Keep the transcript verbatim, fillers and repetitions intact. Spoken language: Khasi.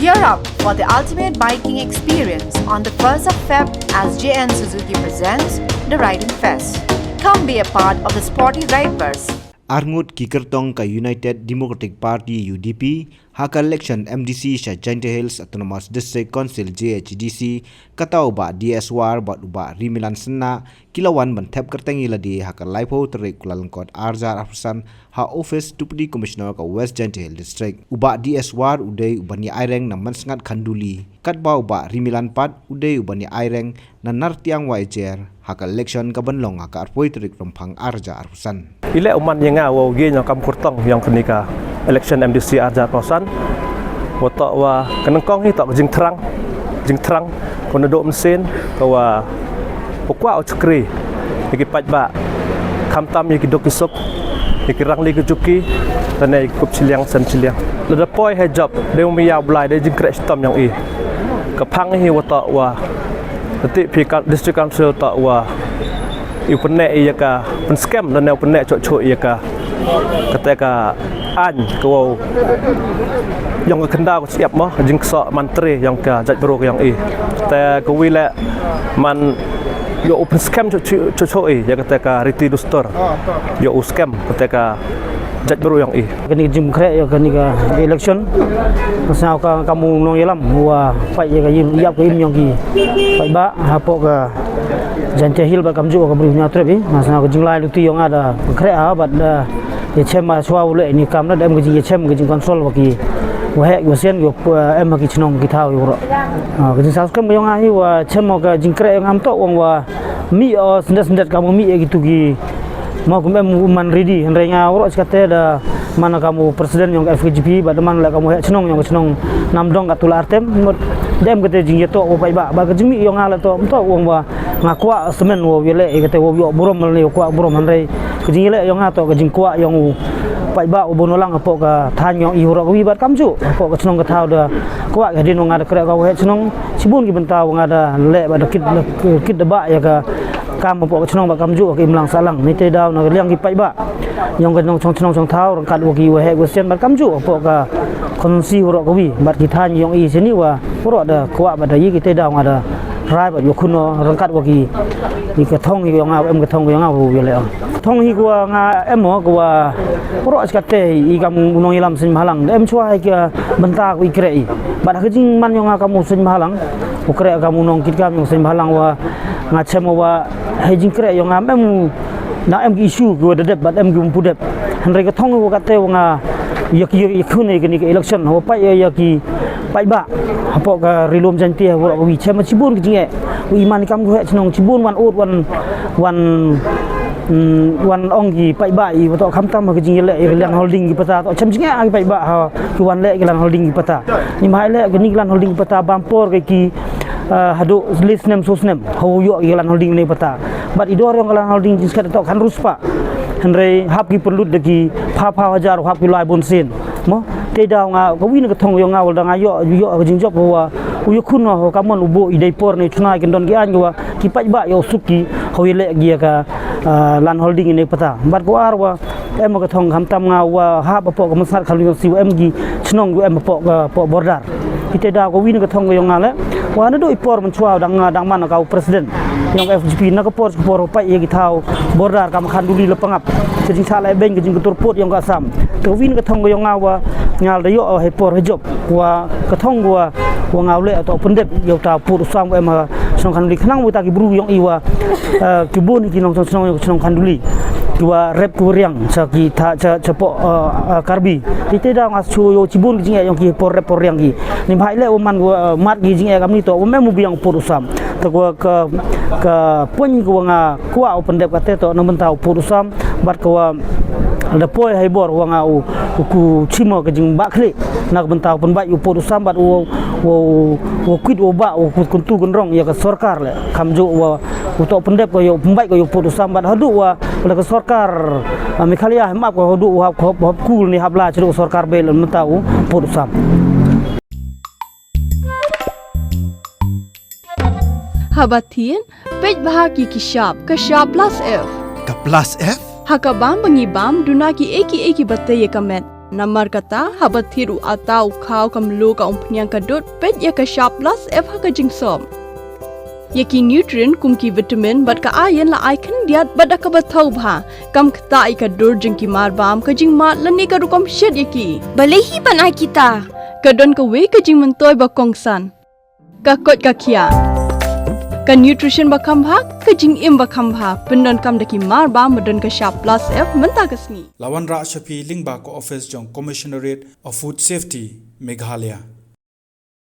Gear up for the ultimate biking experience on the first of Feb as J N Suzuki presents the Riding Fest. Come be a part of the sporty riders. Arngut ki kyrtong ka United Democratic Party, U D P, ha ka election M D C sha Jaintia Hills Autonomous District Council, J H A D C, kata u Bah D S War bad u Bah Rimilan Synnah, ki la wan ban thep kyrteng ïa lade ha ka laiphew tarik u Kyllalyngkot arhajar arphew san ha office Deputy Commissioner ka West Jaintia Hills District. U Bah D S War u dei u ban ïa aireng na Mynsngat Khanduli. Katba u Bah Rimilan pat u dei u ban ïa aireng na Nartiang Wahiajer ha ka election ka ban long ha ka arphew tarik Rymphang arhajar arphew san. I leh u man ïa nga wa u ïeng ïa kam kyrtong ïong kane ka election M D C arhajar arphew san. Wa toh wa ka nyngkong hi toh ka jingthrang, jingthrang ka naduh mynsiem ka wa u kwah u chakri ïa ki paidbah, khamtam ïa ki duk ki suk, ïa ki rangli ki juki, lane ïa ki kup shiliang sem shiliang. Lada poi ha jop dei u mih ïa u Blai, dei jingkreh shitom ïong i. Ka phang hi wa toh wa, lada phi ka District Council toh wa i u pynneh ïa ka pynskhem lane u pynneh chuh chuh ïa ka, kata ka aiñ ka wa u ïong ka khyndaw ka shyiap mo, jingksoh man tre ïong ka jaitbru ka ïong i. Te ka wi leh man ïa u pynskhem chuh chuh chuh i ïa kata ka riti dustur, ïa u skhem kata ka jaitbru ïong i. Kane ka jingkhreh ïa kane ka election, nga sngew ka kam u nongïalam wa peit ïa ka im, ïap ka im ïong ki paidbah hapoh ka Jaintia Hills bad kamjooh ka Bri u Hynñiewtrep i. Nga sngew ka jinglai luti ïong nga da khreh ha bad da ïa chem ha shuwa u leh ïa kane ka kam, da em ka jingïa chem, ka jingkonsol wa ki waheh wa sian, ki wa, eh, em ha ki chnong ki thaw ïa waroh. Ah, ka jingsaw skhem ïong nga hi wa chem ha ka jingkhreh ïong nga, ym toh ong wa mih, oh, syndet syndet kam mih ïa kitu ki, mo, kum em u man ready, hynrei nga waroh shikatdei da man kam u president ïong ka F K J P bad da man leh kam u waheh chnong ïong ka chnong Namdong katto la artem, mut da em kata jingïatoh wa paidbah, bad ka jingmih ïong nga leh toh ym toh ong wa nga kwah semen wa u ïaleh ïa kata wa u ïoh burom lane u kwah burom, hynrei ka jingïaleh ïong nga toh ka jingkwah ïong u paidbah u bun u lang hapoh ka thaiñ ïong i waroh kawi bad kamjooh hapoh ka chnong ka thaw, da kwah ka hadien wa nga da khreh ka waheh chnong, shibun ki bynta wa nga da leh bad da kit, da kit da bah ïa ka kam hapoh ka chnong bad kamjooh ka imlang sahlang. Ngi te daw na ka liang ki paidbah ïong ka nongshong chnong shong thaw ryngkat wa ki waheh wa sian bad kamjooh hapoh ka constituency waroh kawi bad ki thaiñ ïong i shini wa waroh da kwah bad da ïa ki te daw nga da rai bad ïa u khun o ryngkat wa ki, ïa ka thong ïong nga, em ka thong ïong nga wa u ïaleh ong. Thong hi ka wa nga em o ka wa waroh shikatdei i kam u nongïalam seng bhalang, em shuwa hi ka bynta ka i khreh i. Bad ha ka jingman ïong nga kam u seng bhalang, u khreh kam u nongkitkam ïong seng bhalang wa nga chem wa ha jingkhreh ïong nga em u na em ki issue ki wa da dep bad em ki wa ym pu dep. Hynrei ka thong wa kata wa nga ïa ki, ïa ki khun ïa kane ka election, wa peit ïa, ïa ki paidbah hapoh ka Ri-lum Jaintia waroh kawi, chem shibun ki jingeh. U i man i kam u waheh chnong shibun wan ud wan, wan, mm, wan ong ki paidbah i wa toh khamtam ha ka jingïaleh ïa ka land holding ki patta, toh chem jingeh ha ki paidbah ha ki wan leh ïa ka land holding ki patta. Ni ma leh kane ka land holding ki patta bam por ka ki, ah, haduh le snem saw snem ha u ïoh ïa ka land holding ne patta. Bad i dor ïong ka land holding jingskhem toh khatsan spah. Hynrei hap ki pynlut da ki phaw phaw hajar, hap ki lai bun sien. Mo, te daw nga, ka wi na ka thong ïong nga wa lada nga ïoh, ïoh ka jingjop wa u ïa khun o, ka mon u buh i dei por ne chuna ki don ki aiñ wa ki paidbah ïoh suk ki ha u ïaleh ki ïa ka, ah, land holding ne patta. Bad ka ar wa em ka thong khamtam nga wa hap hapoh ka Mynsngat Khanduli, em ki chnong wa em hapoh ka, hapoh border. Ki te daw ka wi na ka thong ka ïong nga leh wa naduh i por mynshuwa dang, dang man ka u president ïong ka F G P, na ka por, ka por peit ïa ki thaw border kam Khanduli Lapangap, ka jingshah leh beiñ, ka jingkyntur pud ïong ka Assam. Te ka wi na ka thong ka ïong nga wa nga la da ïoh ha i por ha jop wa ka thong wa, wa nga u leh toh pyndep ïa uta u pud u sam wa em ha shnong Khanduli, khnang wa uta ki bru ïong i wa, eh, ki bun ki nongshong shnong ïong ka shnong Khanduli ki wa rep ki wa riang sha ki tha, sha, sha poh, eh, eh, Karbi. Ki te daw nga shu ïoh shibun ki jingeh ïong ki por rep por riang ki. Ni bha i leh wa man wa, eh, mat ki jingeh kamni toh wa em u biang u pud u sam. Te ka, ka, ka point ka wa nga kwah u pyndep kata toh na bynta u pud u sam bad ka wa da poi ha i bor wa nga u, u ku chimo ka jingbah khlieh na ka bynta u pynbeit u pud u sam bad u, u, u kwit u bah u ku kyntu kynrong ïa ka sorkar leh. Kamjooh wa u toh pyndep ka ïa u pynbeit ka ïa u pud u sam bad haduh wa, wa la ka sorkar, ah, Meghalaya, hem ap ka haduh wa hap, hap, hap kul ne hap la cha u sorkar bei leh mynta u pud u sam. Haba thied, peit bha ki ki shap, ka shap plus F. Ka plus F? Ha ka bam ba ngi bam, duna ki ei ki ei ki ba tei ïa ka met. Namar kata, haba thied u atta, u khaw, ka mluh, ka umphniang, ka dud, peit ïa ka shap plus F ha ka jingsop. Ïa ki nutrient kum ki vitamin bad ka iron la ai khyndiat bad da kaba thaw bha. Kam ktah ïa ka dur jong ki marbam, ka jingmad lane ka rukom shet ïa ki. Balei hi ban ai kita? Ka don kawei ka jingmyntoi ba kongsan. Ka koit ka khiah. Ka nutrition ba kham bha, ka jingim ba kham bha. Pyndonkam da ki marbam ba don ka shap plus F mynta ka sngi. La wanrah sha phi lyngba ka office jong Commissionerate of Food Safety, Meghalaya.